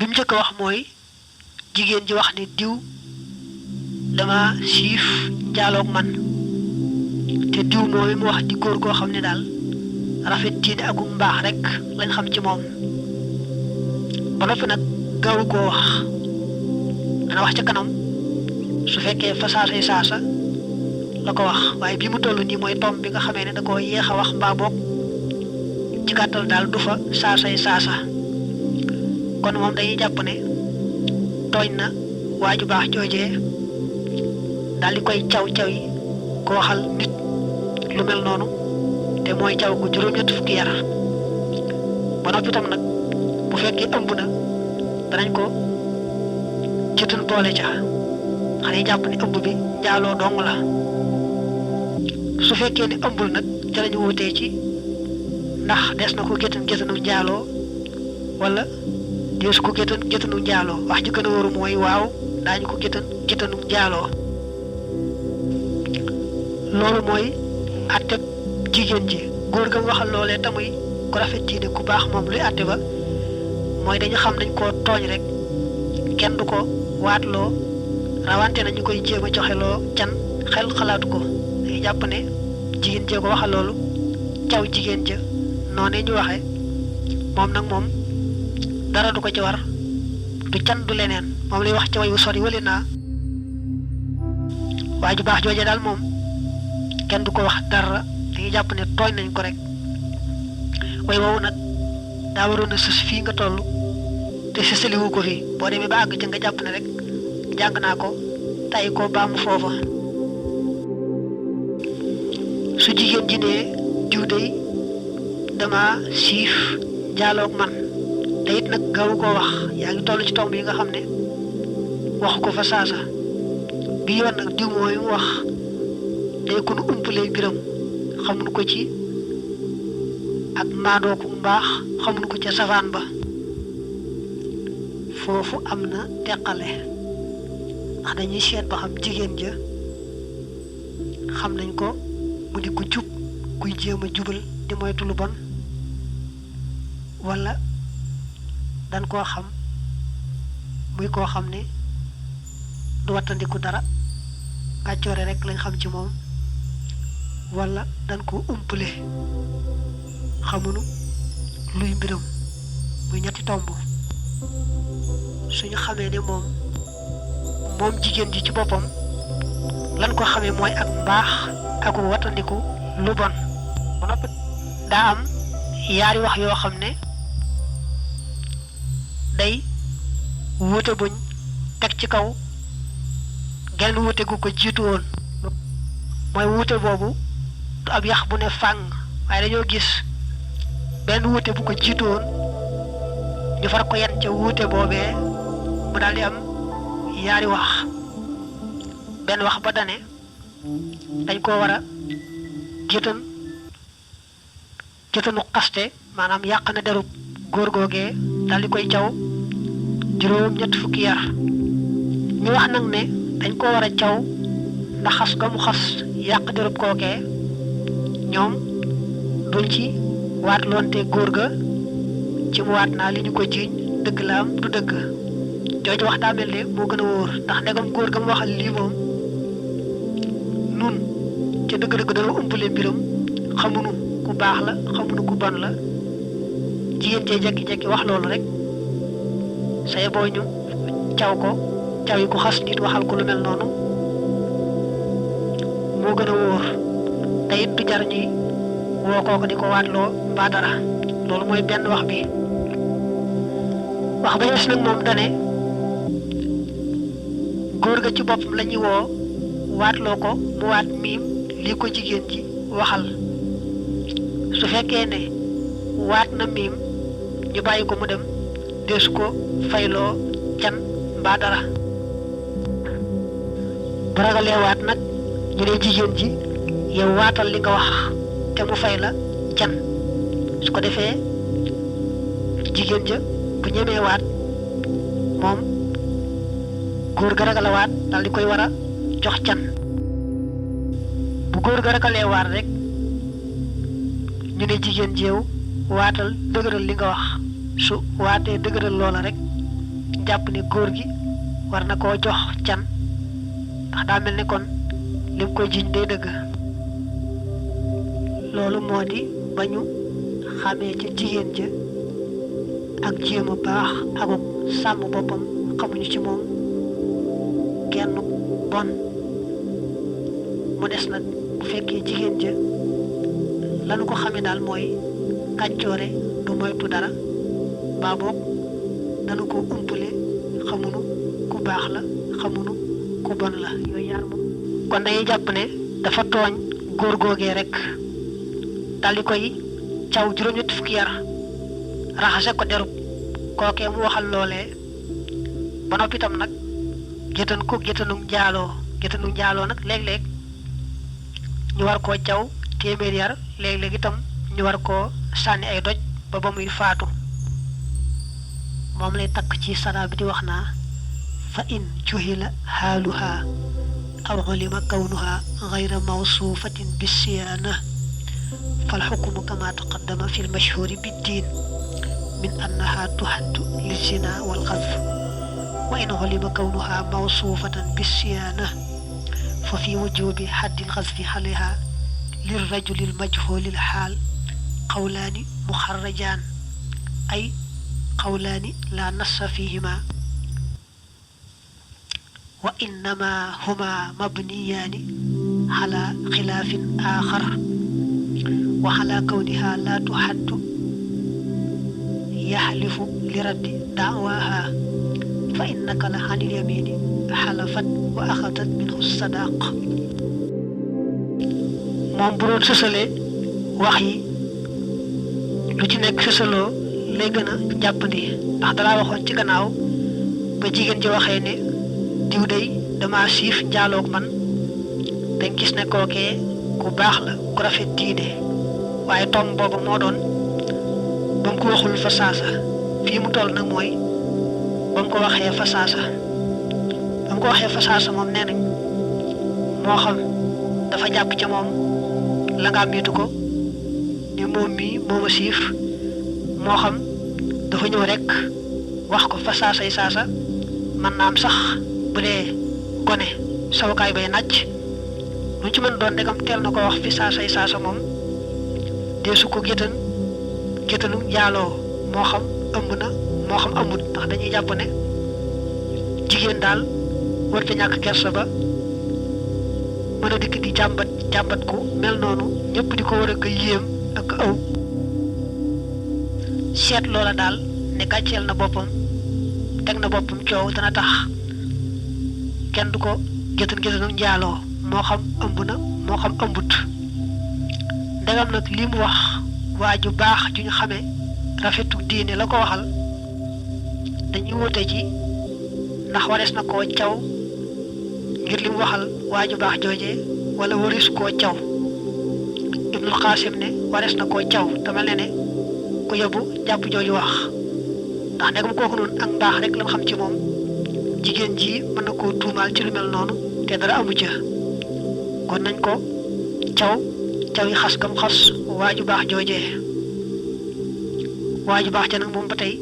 bi mu njëkk a wax mooy jigéen ji wax ne diw dama siif njaaloog man te diw moomi mu wax di góor goo xam ne daal rafet diine ak mbaax rek lañ xam ci moom ba noppi nag gaawu koo wax dana wax ca kanam su fekkee fa saasay saasa la ko wax waaye bi mu toll nii mooy tom bi nga xamee ne da koo yéex a wax mbaa boog ci gàttal daal du fa saasay saasa kon moom dañuy jàpp ne tooñ na waaju baax joojee daal di koy caw yi ko waxal nit lu mel noonu te mooy caw ko juróom-ñett fukki yar ba noppi tam nag bu fekkee ëmb na danañ ko jëtun boole ca xale yi jàpp ne ëmb bi njaaloo dong la su fekkee ne ëmbul nag ca lañu wutee ci ndax des na ko gétanu njaaloo wala deesu ko gétanu njaaloo wax ji gën a wóoru mooy waaw daañu ko gétanu njaaloo loolu mooy àtte jigéen ji góor ga waxal loolee tamuy ku rafet diine ku baax moom luy àtte ba mooy dañu xam dañ koo tooñ rek kenn du ko waatloo rawante na ñu koy jéem a joxeloo can xel xalaatu ko day jàpp ne jigéen jee ko waxal loolu caw jigéen ja noonee ñu waxe moom nag moom dara du ko ci war du can du leneen moom lay wax ci way wu sori wali naa waa ju baax jooje daal moom kenn du ko wax dara dañuy jàpp ne tooñ nañ ko rek way woowu nag daa waroon a sës fii nga toll te sësaliwu ko fii boo demee ba àgg ca nga jàpp ne rek jàng naa ko tay ko baamu foofa su jigéen ji ne diw dey dama siif njaaloog man te it nag gawu koo wax yaa ngi toll ci tomb yi nga xam ne wax ko fa saasa bi yoon nag diw mooy mu wax day ko nu umpalee biram xamuñu ko ci ak maandoo ku mbaax xamuñu ko ca safaan ba foofu am na teqale ndax dañuy seet ba xam jigéen ja xam nañ ko mu di ko jub kuy jéem a jubal di moytu lu bon wala dañ koo xam muy koo xam ne du wattandiku dara gàccoore rek lañ xam ci moom wala dañ ko umpale xamunu luy mbiram muy ñetti tomb suñu xamee ne moom jigéen ji ci boppam lan ko xamee mooy ak mbaax ak wattandiku lu bon ba noppi daa am yaari wax yoo xam ne day wuute buñ teg ci kaw genn wuute gu ko jiitu woon mooy wuute boobu du ab yax bu ne fàng waaye dañoo gis benn wuute bu ko jiitu woon ñu far ko yenn ca wuute boobee mu daal di am yaari wax benn wax ba dane dañ koo war a gétanu xaste maanaam yàq na derub góor googee daal di koy caw juróom-ñett fukki yar ñu wax nag ne dañ koo war a caw ndax xas ga mu xas yàq derub kookee ñoom duñ ci waat loonte góor ga ci mu waat naa li ñu ko jiiñ dëgg la am du dëgg jooju wax daa mel ne moo gën a wóor ndax ndegam góor ga mu waxal lii moom nun ca dëgg-dëgg dana umpale mbiram xamunu ku baax la xamunu ku bon la jigéen cee jekki-jekki wax loolu rek saye boo ñu caw ko caw yi ko xas nit waxal ko lu mel noonu moo gën a wóor te it du jar ñuy woo kooko di ko waatloo mbaa dara loolu mooy benn wax bi wax ba yes nag moom dane góor ga ci boppam la ñuy woo waatloo ko mu waat miim lii ko jigéen ji waxal su fekkee ne waat na miim ñu bàyyi ko mu dem deesu ko fayloo can mbaa dara bu ragalee waat nag ñu ne jigéen ji yow waatal li nga wax te mu fay la can su ko defee jigéen ja bu ñemee waat moom góor ga ragal a waat daal di koy war a jox can bu góor ga ragalee waat rek ñu ne jigéen jeew waatal dëgëral li nga wax su waatee dëgëral loola rek jàpp ne góor gi war na koo jox can ndax daa mel ne kon lim koy jiñ day dëgg. loolu moo di ba ñu xamee ca jigéen ja ak jéem a baax akuk sàmm boppam xamuñu ci moom genn bon. mu des nag bu fekkee jigéen ja lanu ko xamee daal mooy kàccoore du moytu dara baa boog danu ko umpale xamunu ku baax la xamunu ku bon la yooyu yaar moom kon dañuy jàpp ne dafa tooñ góor googee rek daldi koy caw juróom-ñetti fukki yar raxase ko derub kookee mu waxal loolee ba noppi itam nag géttan ko géttanu njaaloo nag léeg-léeg ñu war koo caw téeméer yar léeg-léeg itam ñu war koo sànni ay doj ba muy faatu. moom lay takk ci sara bi di wax naa fa in juhila xaaluha aw ulima kawnuha gayra mawsuufatin bisiyaana fal xukmu kama taqaddama fi lmashhuri biddin min annaha tuhaddu lizina walxadf wa in ulima kawnuha mawsuufatan bisiyaana fa fi wujubi xaddi lxadfi alayha lirrajuli lmajhuli lxaal qawlaani muxarrajaan ay qawlaani la nassa fihima wa innama huma mabniyaani ala xilaafin aaxar wa ala kawniha la tuhaddu yaxlifu li raddi da'waaha fa innaka la anil yamini xalafat wa axadat minhu sadaq. moom bu doon sësale wax yi lu ci nekk sësaloo lay gën a jàppandi ndax dalaa waxoon ci gannaaw ba jigéen ji waxee ne diw day dama siif njaaloog man dañ gis ne kookee ku baax la ku rafet diine waaye tom booba moo doon ba mu ko waxul fa saasa fii mu toll nag mooy ba mu ko waxee fa saasa moom nee nañ moo xam dafa jàpp ca moom la nga miitu ko ne moom mii mooma siif moo xam dafa ñëw rek wax ko fa saasa man naam sax bu dee gone sawukaay bay nàcc lu ci mën doon ndegam teel na ko wax fi saasa moom deesu ko géttanu njaaloo moo xam ëmb na moo xam amut ndax dañuy jàpp ne jigéen daal war te ñàkk kersa ba mën a dikk di jàmbat ku mel noonu ñëpp di ko war a koy yéem ak aw seet loola daal ne gàcceel na boppam teg na boppam coow dana tax kenn du ko géttanu njaaloo moo xam ëmb na moo xam ëmbut. ndegam nag li mu wax waa ju baax ju ñu xamee rafetu diine la ko waxal dañuy wute ci ndax warees na koo caw ngir li mu waxal waa ju baax joojee wala warees koo caw. Ibnul Qaasim ne warees na koo caw te mel ne ku yóbbu jàpp jooju wax ndax ndegam kooku noonu ak mbaax rek la xam ci moom jigéen ji mën na koo tuumaal ci lu mel noonu te dara amu ca kon nañ ko caw yi xas gam xas waa ju baax joojee. waa ju baax ja nag moom ba tey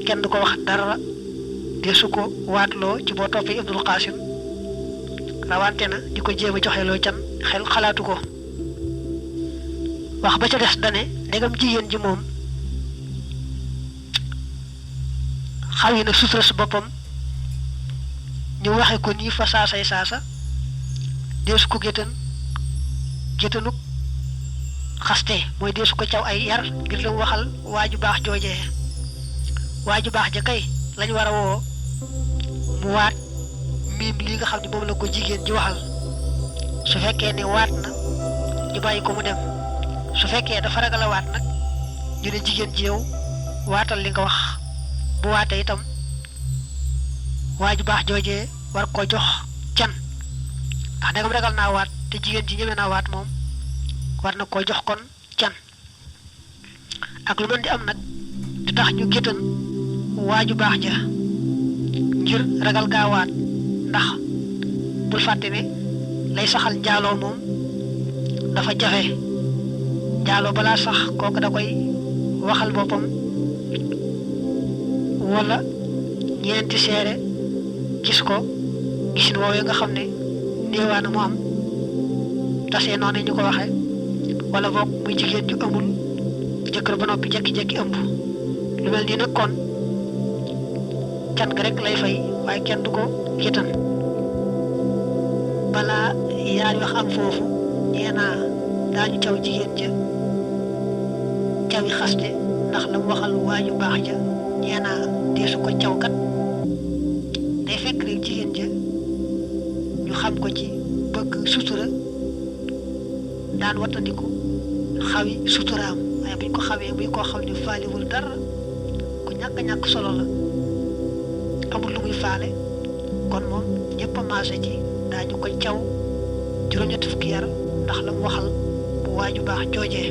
kenn du ko wax dara deesu ko waatloo ci boo toppee Ibnul Qaasim rawante na di ko jéem a joxe loo can xel xalaatu ko. wax ba ca des dane ndegam jigéen ji moom xawi na sutura su boppam ñu waxe ko nii fa saasa deesu ko géttanuk xaste mooy deesu ko caw ay yar ngir la mu waxal waa ju baax joojee. waa ju baax ja kay lañ war a woo mu waat miim lii nga xam ne moom la ko jigéen ji waxal su fekkee ne waat na ñu bàyyi ko mu dem su fekkee dafa ragal a waat nag ñu ne jigéen ji yow waatal li nga wax bu waatee itam waa ju baax joojee war ko jox can ndax ndegam ragal naa waat te jigéen ji ñeme naa waat moom war na koo jox kon can. ak lu mën di am nag di tax ñu géttan waa ju baax ja ngir ragal gaa waat ndax bul fàtte ne lay saxal njaaloo moom dafa jafe njaaloo balaa sax kooku da koy waxal boppam wala ñeenti seere gis ko gisin woowee nga xam ne néewaana mu am tasee noonu ñu ko waxe wala boog muy jigéen ju amul jëkkër ba noppi jekki-jekki ëmb lu mel nii nag kon can ga rek lay fay waaye kenn du ko gitan balaa yaari wax am foofu ñeenaa daañu caw jigéen ja cawi xaste ndax la mu waxal waaju baax ja ñeenaa deesu ko caw kat day fekk rek jigéen ja ñu xam ko ci bëgg sutura daan wattandiku xawi suturaam waaye buñ ko xawee muy koo xam ne faaliwul dara ku ñàkk solo la amul lu muy faale kon moom ñëpp a maase ci daañu ko caw juróom-ñetti fukki yar ndax la mu waxal bu waaju baax joojee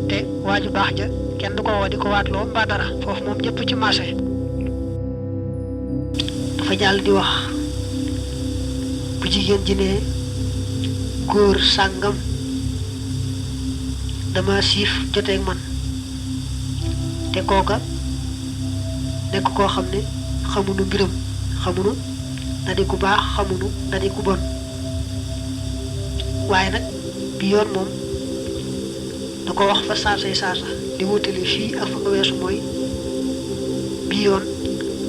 te waaju baax ja kenn du ko woo di ko waatloo mbaa dara foofu moom ñëpp ci maase dafa jàll di wax bu jigéen ji ne góor sàngam dama siif joteeg man te kooka nekk koo xam ne xamunu mbiram xamunu da di ku baax xamunu da di ku bon waaye nag bi yoon moom da ko wax fa saasay saasa di wutali fii ak fa nga weesu mooy bi yoon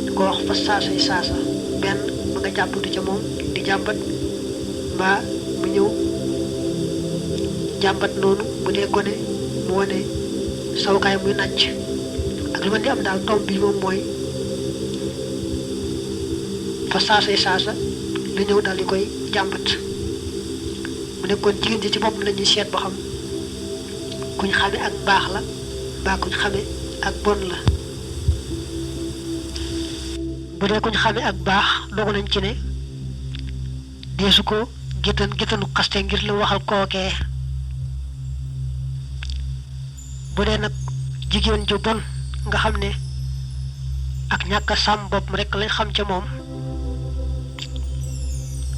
da ko wax fa saasay saasa benn ma nga jàppatu ca moom di jàmbat mbaa mu ñëw jàmbat noonu bu dee gone mu wane sawukaay muy nàcc ak lu ma di am daal tomb bi moom mooy fa saasay saasa lu ñëw daal di koy jàmbat mu nekkoon jigéen ji ci boppam la ñuy seet ba xam kuñ xame ak baax la mbaa kuñ xame ak bon la bu dee kuñ xame ak baax dogu nañ ci ne deesu ko gétanu xaste ngir la waxal kookee bu dee nag jigéen ju bon nga xam ne ak ñàkk a sàmm boppam rek lañ xam ca moom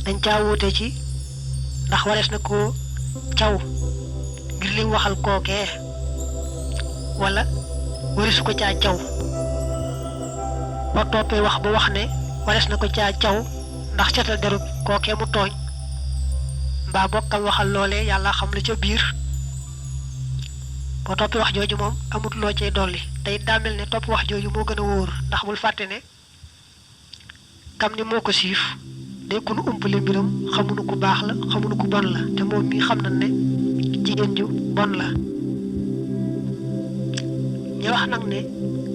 dañ caa wuute ci ndax warees na ko caw ngir li waxal kookee wala wareesu ko caa caw boo toppee wax ba wax ne warees na ko caa caw ndax setal derub kookee mu tooñ mbaa bokkam waxal loolee yàlla xam la ca biir boo toppee wax jooju moom amut loo cay dolli te it daa mel ne topp wax jooju moo gën a wóor ndax bul fàtte ne kam ni moo ko siif nekkunu umpale mbiram xamunu ku baax la xamunu ku bon la te moom mii xam na ne jigéen ju bon la ñu wax nag ne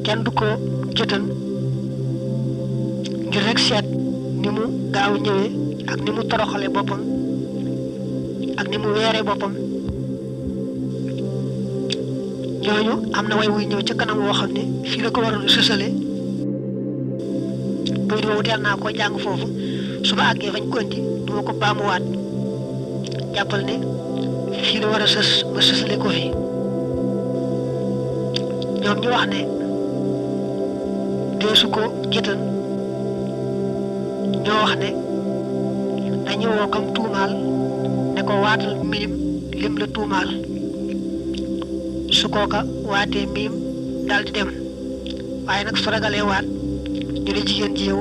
kenn du ko gétan ngir rek seet ni mu gaaw ñëwee ak ni mu toroxale boppam ak ni mu weeree boppam ñooñu am na way wuy ñëw ca kanam woo xam ne fii la ko waroon sësale buy woowu teel naa ko jàng foofu su ma àggee fañ ko indi du ma ko baamuwaat jàppal ne fii la war a sës ma sësale ko fi ñoom ñu wax ne deesu ko gétan ñoo wax ne dañu woo kam tuumaal ne ko waatal miim lim la tuumaal su kooka waatee miim daal di dem waaye nag su ragalee waat ñu ne jigéen ji yow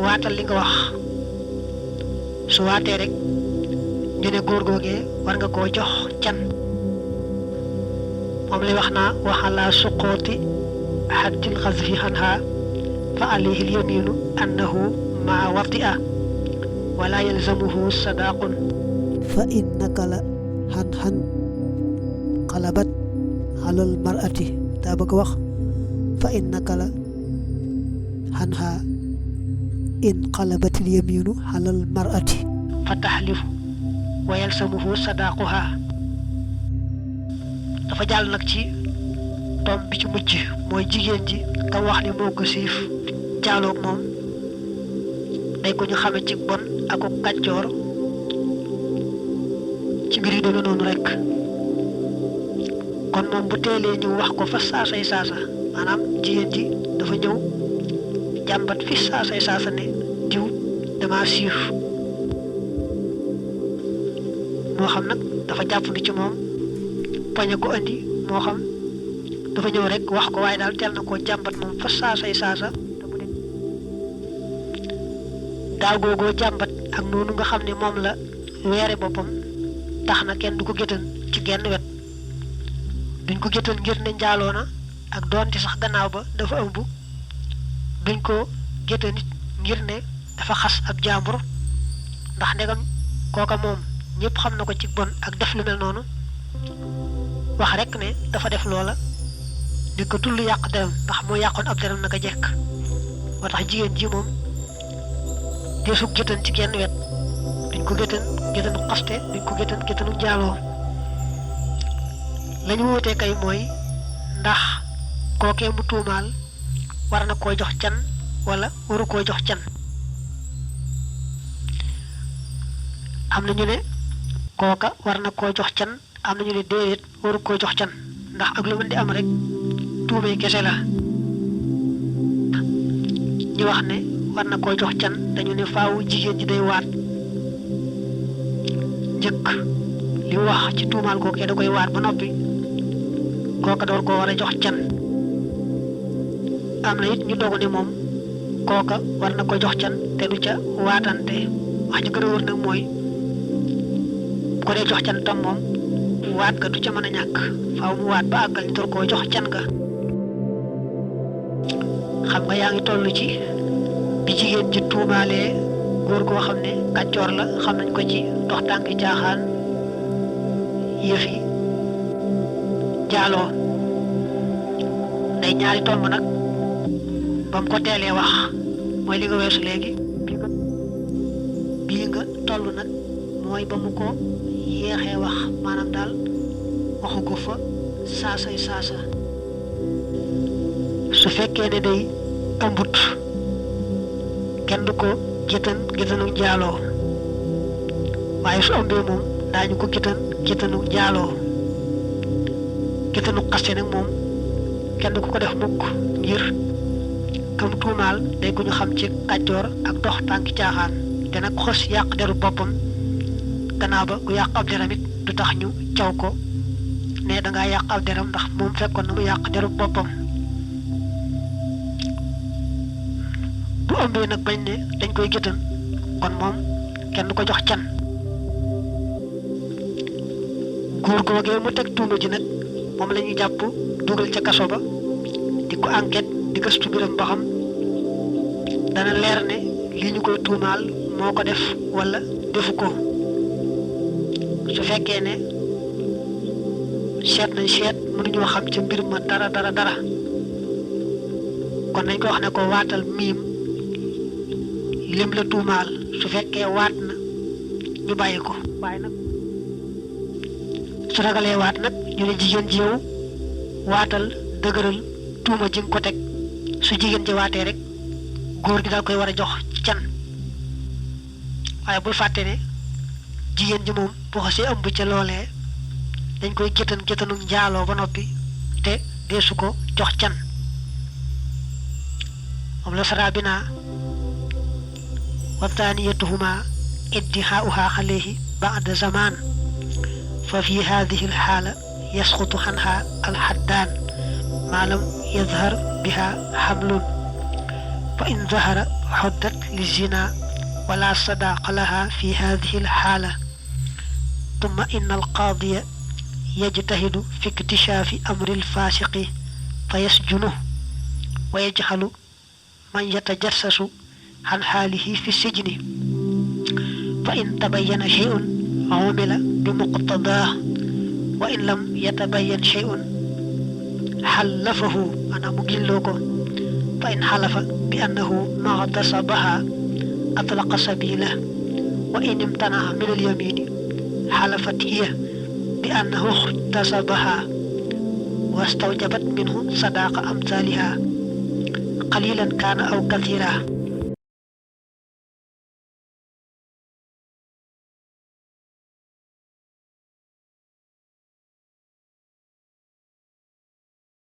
waatal li nga wax su waatee rek ñu ne góor googee war nga koo jox can moom lay wax naa waxalaa suqooti haddil xasfi xanha fa alayhi lyaminu annahu maa wati a wala yalzamuhu sadaqun fa innaka la xan xalabat alal mar'ati daa bëgg wax fa innaka la xanha in xalabatil yaminu alal mar'ati fa taxlifu wa yalzamuhu sadaquha dafa jàll nag ci tom bi ci mujj mooy jigéen ji nga wax ni moo ko siif jaaloog moom day ko ñu xame ci bon ak ko kàccoor ci mbir yi deme noonu rek kon moom bu teelee ñu wax ko fa saasay saasa maanaam jigéen ji dafa ñëw jàmbat fi saasay saasa ne diw dama siif moo xam nag dafa jàpp ni ci moom poñe ko andi moo xam dafa ñëw rek wax ko waaye daal teel na koo jàmbat moom fa saasay saasa gaaw googoo jàmbat ak noonu nga xam ne moom la weere boppam tax na kenn du ko géttan ci genn wet duñ ko géttan ngir ne njaaloo na ak doonte sax gannaaw ba dafa ëmb duñ ko géttan nit ngir ne dafa xas ab jaambur ndax ndegam kooka moom ñëpp xam na ko ci bon ak def lu mel noonu wax rek ne dafa def loola di ko tullu yàq deram ndax moo yàqoon ab deram naka jekk moo tax jigéen ji moom deesu géttan ci genn wet duñ ko géttanu xaste duñ ko géttanu njaaloo lañu wutee kay mooy ndax kookee mu tuumaal war na koo jox can wala waru koo jox can am na ñu ne kooka war na koo jox can am na ñu ne déedéet waru koo jox can ndax ak lu mën di am rek tuumee kese la ñu wax ne war na koo jox can dañu ne faaw jigéen ji day waat njëkk li wax ci tuumaal kookee da koy waat ba noppi kooka door koo war a jox can am na it ñu dogu ne moom kooka war na ko jox can te du ca waatante wax ji gën a wër nag mooy ko dee jox can tam moom waat ga du ca mën a ñàkk faaw mu waat ba àggal ñu door koo jox can ga xam nga yaa ngi toll ci bi jigéen ji tuumaalee góor goo xam ne kàccoor la xam nañ ko ci dox tànki caaxaan yëfi jaaloo day ñaari tomb nag ba mu ko teelee wax mooy li nga weesu léegi bii nga toll nag mooy ba mu ko yéexee wax maanaam daal waxu ko fa saasay saasa su fekkee ne day ëmbut kenn du ko géttanu njaaloo waaye su ëmbee moom daañu ko géttanu njaaloo géttanu xaste nag moom kenn du ko def mukk ngir kam tuumaal day ko ñu xam ci kàccoor ak dox tànki caaxaan te nag xos yàq deru boppam gannaaw ba ku yàq ab deram it du tax ñu caw ko ne dangaa yàq ab deram ndax moom fekkoon na mu yàq deru boppam bu ëmbee nag bañ ne dañ koy géttan kon moom kenn du ko jox can góor googee mu teg tuuma ji nag moom la ñuy jàpp dugal ca kaso ba di ko enquête di gëstu mbiram ba xam dana leer ne li ñu koy tuumaal moo ko def wala defu ko su fekkee ne seet mënuñoo xam ca mbir ma dara kon nañ ko wax ne ko waatal miim lim la tuumaal su fekkee waat na ñu bàyyi ko waaye nag su ragalee waat nag ñu ne jigéen ji yow waatal dëgëral tuuma ji nga ko teg su jigéen ji waatee rek góor gi daal koy war a jox can waaye bul fàtte ne jigéen ji moom bu xasee ëmb ca loolee dañ koy géttanu njaaloo ba noppi te deesu ko jox can moom la saraa bi naa wa thaniyatuhuma iddihaa'uha alayhi ba'da zaman fa fi hadhihi alxaala yasqutu anha alxaddaan ma lam yadhar biha xamlun fa in zahara xuddat lizina wala sadaaqa laha fi hadihi alxaala tumma in alqaadiya yajtahidu fi iktishafi amri alfaasiqi fa yasjunu wa yajxalu man yatajassasu an xaalihi fi sijni fa in tabayyana shay'un umila bi muqtadaa wa in lam yatabayyan shay'un xallafahu ana mu gilloo ko fa in xalafa bi annahu maxtasabaha atlaqa sabila wa in imtanaha min alyamini xalafat hiya bi annahu ixtasabaha wastawjabat minhu sadaqa amthaliha qalilan kaana aw kathira